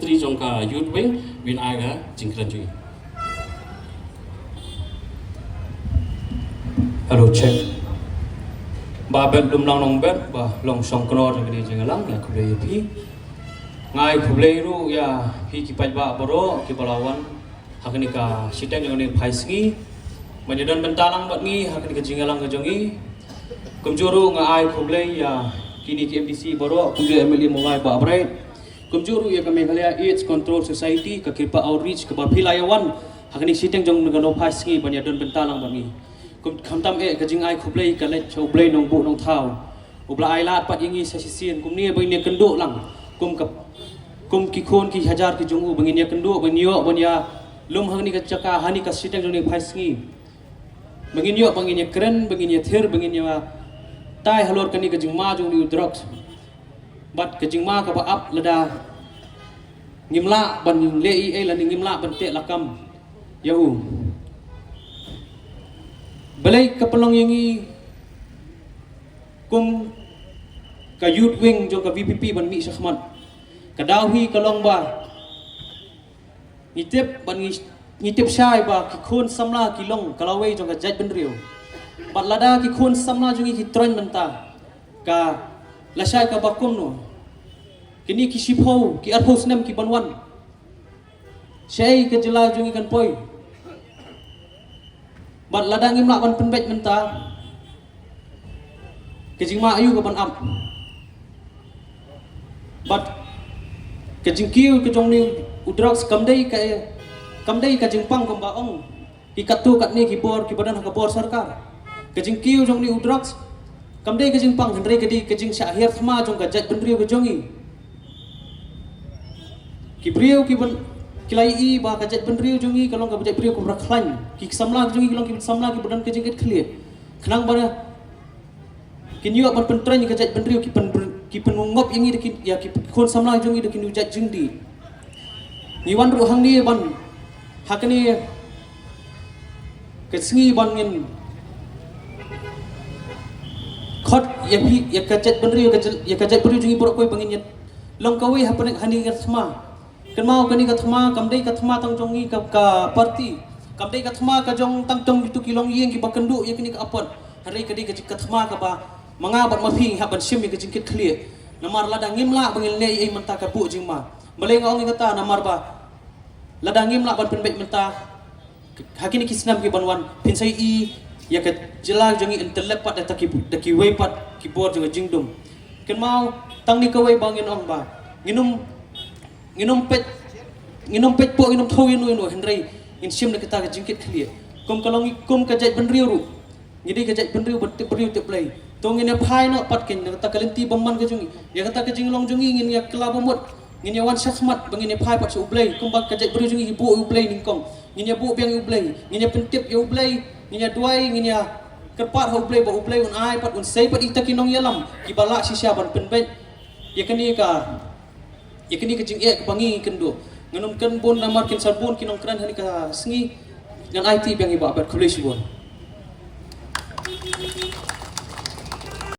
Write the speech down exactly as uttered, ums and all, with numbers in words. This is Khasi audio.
Secretary jong ka Youth Wing, win ai ka jingkren jong i. Hello, check. Bah Bet Lumlang Nongbet, ba long shong kynnoh jong kane ka jingïalang, ïa khublei ïa phi. Nga ai khublei ruh ïa phi ki paidbah baroh kiba la wan ha kane ka shiteng jong kane ka phaisngi ban ïadon bynta lang bad ngi ha kane ka jingïalang ka jong ngi. Kumjuh ruh nga ai khublei ïa kine ki M D C baroh, kumjuh M L A Mawlai Bah Bright, kumjuh ruh ïa ka Meghalaya AIDS Control Society, ka Kripa Outreach, kaba phi la ïa wan ha kane ka shiteng jong kane ka phaisngi ban ïadon bynta lang bad ngi. Kum, khamtam eh ka jingai khublei ka leit sha U Blei Nongbuh Nongthaw, uba la ai lad pat ïa ngi sa shisien kumne ba ngin ïakynduh lang kum ka, kum ki khun ki hajar ki jong u, ba ngin ïakynduh, ba ngin ïoh ban ïalum ha kane ka jaka, ha kane ka shiteng jong kane ka phaisngi, ba ngin ïoh, ba ngin ïakren, ba ngin ïathir, ba ngin ïatai halor kane ka jingma jong une u drugs bad ka jingma kaba ap lada ngim lah ban leh ei ei lane ngim lah ban teh lakam ïa u. Balei ka pynlong ïa ngi kum ka Youth Wing jong ka V P P ban mih shakhmat? Ka daw hi ka long ba ngi tip, ban ngi, ngi tip shai ba ki khun samla ki long ka lawei jong ka jaitbynriew. Bad lada ki khun samla jong ngi ki troiñ mynta, ka lashai kaba kumno? Kine ki shiphew, ki arphew snem ki ban wan, shaei ka jylla jong ngi kan poi? Bad lada ngim lah ban pynbeit mynta, ka jingma aïu ka ban ap? Bad ka jingkiew ka jong une u drugs kam dei ka, kam dei ka jingpang kumba ong ki katto katne ki bor kiba don ha ka bor sorkar. Ka jingkiew jong une u drugs kam dei ka jingpang, hynrei ka dei ka jingshah hiar thma jong ka jaitbynriew ka jong ngi. Ki briew ki ban, ki la ïohi ba ka jaitbynriew jong ngi ka long ka jaitbynriew kaba khlaiñ. Ki samla jong ngi ki long ki samla kiba don ka jingkitkhlieh. Khnang ba kin ïoh ban pyntrei ïa ka jaitbynriew, ki pyn, ki pynngop ïa ngi da ki, ïa ki khun samla jong ngi da ki nongjait jingdih. Ngi wan ruh hangne ban, ha kane ka sngi ban ngin khot ïa phi, ïa ka jaitbynriew, ïa ka jait, ïa ka jaitbynriew jong ngi baroh kawei ba ngin ïa long kawei hapdeng hangne ka thma. Kynmaw kane ka thma kam dei ka thma tang jong ngi ka, ka party. Kam dei ka thma ka jong tang jong kito ki longïing kiba kynduh ïa kane ka apot. Hynrei ka dei ka, ka thma kaba ma nga bad ma phi ngi hap ban shim ïa ka jingkitkhlieh. Namar lada ngim lah ba ngin leh ei ei mynta ka buh jingma. Balei nga ong ïa kata? Namar ba lada ngim lah ban pynbeit mynta, ha kine ki snem ki ban wan phin sa ïohi ïa ka jylla jong ngi yn tyllep pat da ki, da kiwei pat ki bor jong ka jingdum. Kynmaw, tang ne kawei ba ngin ong ba ngin ym, ngin ym peit, ngin ym peit pok, ngin ym thew ïano ïano, hynrei ngin shim da kata ka jingkitkhlieh. Kum ka long, kum ka jaitbynriew ruh, ngi dei ka jaitbynriew ba tip briew tip Blei. To ngin ïa phai noh pat keiñ na kata ka lynti bymman ka jong ngi, ïa kata ka jinglong jong ngi ngin ïa kylla ba mut. Ngin ïa wan shakhmat ba ngin ïa phai pat sha U Blei, kumba ka jaitbynriew jong ngi ki buh ïa U Blei nyngkong. Ngin ïa buh biang ïa U Blei, ngin ïa pyntip ïa U Blei, ngin ïa duwai, ngin ïa kyrpad ha U Blei ba U Blei un ai pat, un sei pat ïa kita ki nongïalam kiba lah shisha ban pynbeit ïa kane ka, ïa kane ka jingeh kaba ngi kynduh. Ngan ym kren bun namar kin sa bun ki nongkren ha kane ka sngi. Ngan aiti biang ïa Bah Bet. Khublei shibun.